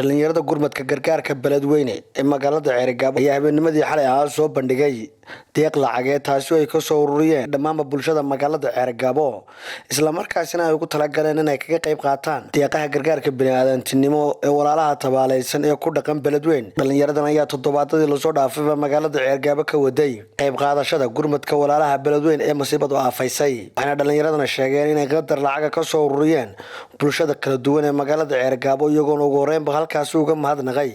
Dhalinyarada gurmadka gargaarka Beledweyne ee magaalada Ceerigaabo ayaa habeennimadii xalay ahaa soo bandhigay deeq lacageed, taasi oo ay kasoo ururiyeen dhammaanba bulshada magaalada Ceerigaabo, islamarkaasina ay ugu talagaleen inay kaga qayb qaataan deeqaha gargaarka bini'aadantinimo ee walaalaha tabaalaysan ee ku dhaqan Beledweyne. Dhalinyaradan ayaa toddobaadadii lasoo dhaafayba magaalada Ceerigaabo ka waday qayb qaadashada gurmadka walaalaha Beledweyne ee masiibadu aafaysay, waxayna dhalinyaradana sheegeen inay qadar lacaga kasoo ururiyeen bulshada kala duwan ee magaalada Ceerigaabo, iyagoona ugu horeynba halkaasi uga mahadnaqay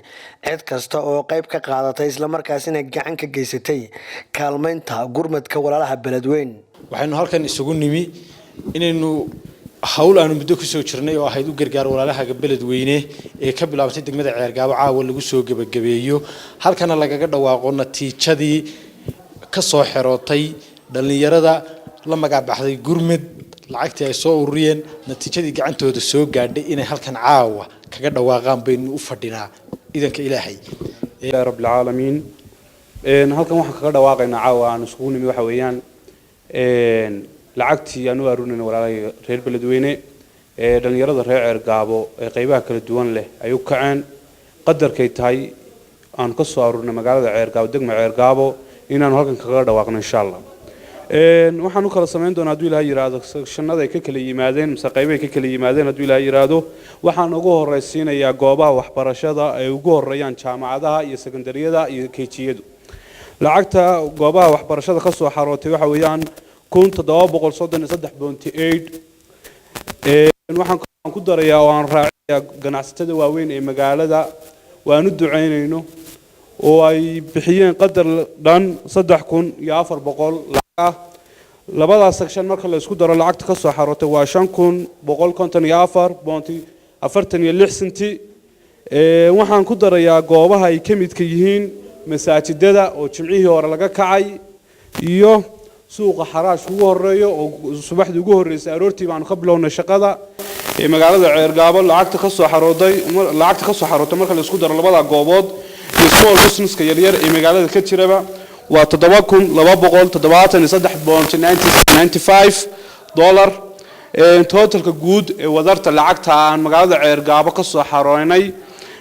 cid kasta oo qayb ka qaadatay islamarkaasina gacan ka geysatay kaalmaynta gurmadka walaalaha Beledweyne. Waxaynu halkan isugu nimi inaynu hawl aanu muddo kusoo jirnay oo ahayd u gargaar walaalahaga Beledweyne ee ka bilaabatay degmada Ceergaabo caawa lagu soo gebagabeeyo, halkana lagaga dhawaaqo natiijadii ka soo xerootay dhallinyarada la magacbaxday gurmud, lacagtii ay soo ururiyeen, natiijadii gacantooda soo gaadhay inay halkan caawa kaga dhawaaqaan baynu u fadhinaa idanka Ilaahay. Rabbil caalamiin. Halkan waxaan kaga dhawaaqaynaa caawa aan isugu nimi waxa weeyaan lacagtii aan u aruurinayna walaalahayga reer Beledweyne ee dhalinyarada reer Ceergaabo ee qaybaha kala duwan leh ay u kaceen, qadarkay tahay aan ka soo aruurinay magaalada Ceergaabo, degma Ceergaabo, inaanu halkan kaga dhawaaqno insha Allah. Waxaan u kala samayn doonaa, hadduu Ilaahay yidhaahdo, sectionada ay ka kala yimaadeen mise qaybahay ka kala yimaadeen. Hadduu Ilaahay yidhaahdo, waxaan ugu horraysiinayaa goobaha waxbarashada ay ugu horreeyaan jaamacadaha iyo sekondariyada iyo KG-yadu. Lacagta goobaha waxbarashada ka soo xarootay waxa weeyaan 1733.8. Waxaan ku darayaa oo aan raacinayaa ganacsatada waaweyn ee magaalada waan u ducaynayno oo ay bixiyeen qadar dhan 3400 lacag ah. Labadaas section marka la isku daro, lacagta ka soo xarootay waa 5154.46 senti. Waxaan ku darayaa goobaha ay ka midka yihiin masaajidada oo jimcihii hore laga kacay iyo suuqa Xaraashka ugu horeeyo oo subaxdii ugu horreysay aroortii baanu ka bilownay shaqada ee magaalada Ceergaabo. Lacagta ka soo xarooday, lacagta ka soo xarootay marka la isku daro labada goobood iyo small businesska yaryar ee magaalada ka jiraba waa $7273.95. Totalka guud ee wadarta lacagta aan magaalada Ceergaabo ka soo xaroonay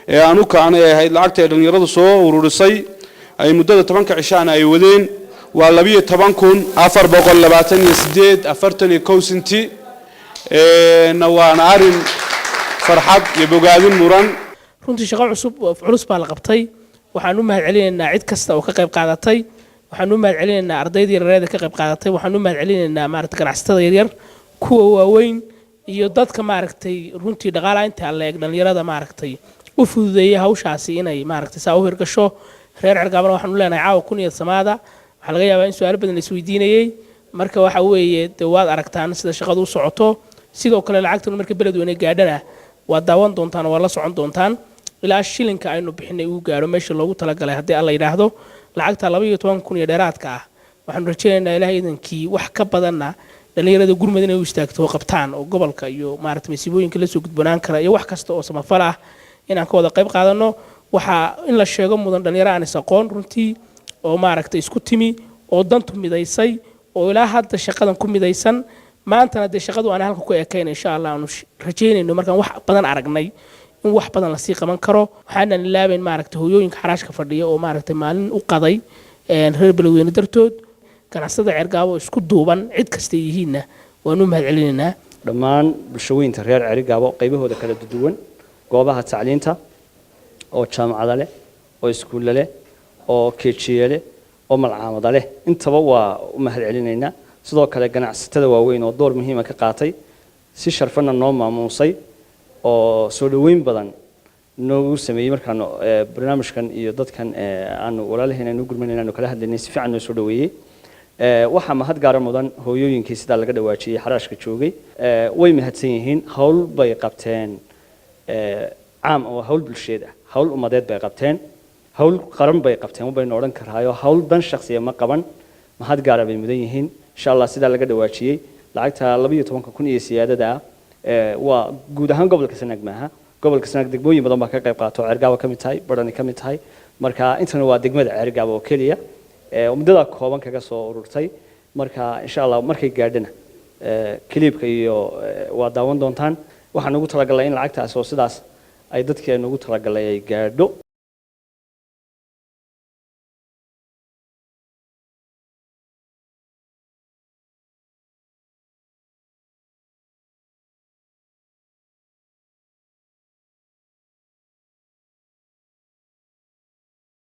ee aan u kacnay ay ahayd lacagta ay dhallinyaradu soo ururisay ay muddada 10-ka cishaana ay wadeen waa 12428.41 senti. Waana arin farxad iyo bogaadin muran. Runtii shaqo cusub culus baa la qabtay. Waxaan u mahad celinaynaa cid kasta oo ka qayb qaadatay. Waxaan u mahad celinaynaa ardayda yaryar ka qayb qaadatay. Waxaan u mahad celinaynaa, maaragtay, ganacsatada yaryar, kuwa waaweyn iyo dadka, maaragtay, runtii dhaqaalaha inta la eg dhalinyarada, maaragtay, u fududeeyay hawshaasi inay, maaragtay, saa u hirgasho. Reer Cergaabana waxaanu leenahay caawa kun iyo samaada. Waxaa laga yaabaa in su-aalo badan la isweydiinayey. Marka waxa weeye dee waad aragtaan sida shaqadu u socoto. Sidoo kale lacagtan marka Beledweyne gaadhana waad daawan doontaan, waad la socon doontaan ilaa shilinka aynu bixinay uu gaadho meesha loogu talagalay, haddii Alla yidhaahdo. Lacagta 12000 iyo dheeraadka ah waxaanu rajaynaynaa, Ilahay idankii, wax ka badanna dhalinyarada gurmad inay u istaagto oo qabtaan oo gobolka iyo, maaragtay, masiibooyinka lasoo gudbanaan kara iyo wax kasta oo samafal ah inaan ka wada qayb qaadano. Waxaa in la sheego mudan dhalinyaro aan is aqoon runtii oo, maaragtay, isku timi oo dantu midaysay oo ilaa hadda shaqadan ku midaysan. Maantana dee shaqadu aan halka ku ekayn, insha Allah aanu rajaynayno markaan wax badan aragnay in wax badan lasii qaban karo. Waxaanan ilaabayn, maaragtay, hooyooyinka xaraashka fadhiya oo, maaragtay, maalin u qaday reer Beledweyne dartood. Ganacsatada Ceergaabo oo isku duuban, cid kastay yihiinna, waanu u mahad celinaynaa. Dhammaan bulshooyinka reer Cerigaabo qaybahooda kala duwan, goobaha tacliinta oo jaamacada leh, oo iskuulle leh, oo KG-ye leh, oo malcaamada leh, intaba waa u mahad celinaynaa. Sidoo kale ganacsatada waaweyn oo door muhiima ka qaatay, si sharfana noo maamuusay oo soo dhoweyn badan noogu sameeyey markaanu barnaamijkan iyo dadkan aanu walaalaheen aynu u gurmanayna aanu kala hadlaynay, si fiican noo soo dhoweeyey. Waxaa mahad gaara mudan hooyooyinkii sidaa laga dhawaajiyey xaraashka joogay. Way mahadsan yihiin. Hawl bay qabteen caam oo hawl bulsheed ah, hawl ummadeed bay qabteen, hawl qaran bay qabteen baynu odhan karaayo. Hawl dan shakhsiya ma qaban. Mahad gaara bay mudan yihiin. Insha Allah, sidaa laga dhawaajiyey, lacagta 12000 iyo siyaadada ah waa guud ahaan gobolka Sanaag maaha. Gobolka Sanaag degmooyin badan baa ka qayb qaato, Ceergaabo ka mid tahay, Badhani ka mid tahay. Marka intana waa degmada Ceergaabo oo keliya oo muddada kooban kaga soo ururtay. Marka insha Allah markay gaadhana clipka iyo waa daawan doontaan. Waxaan ugu talagalnay in lacagtaas oo sidaas Ay dadkii aynu ugu talagalay ay gaadho.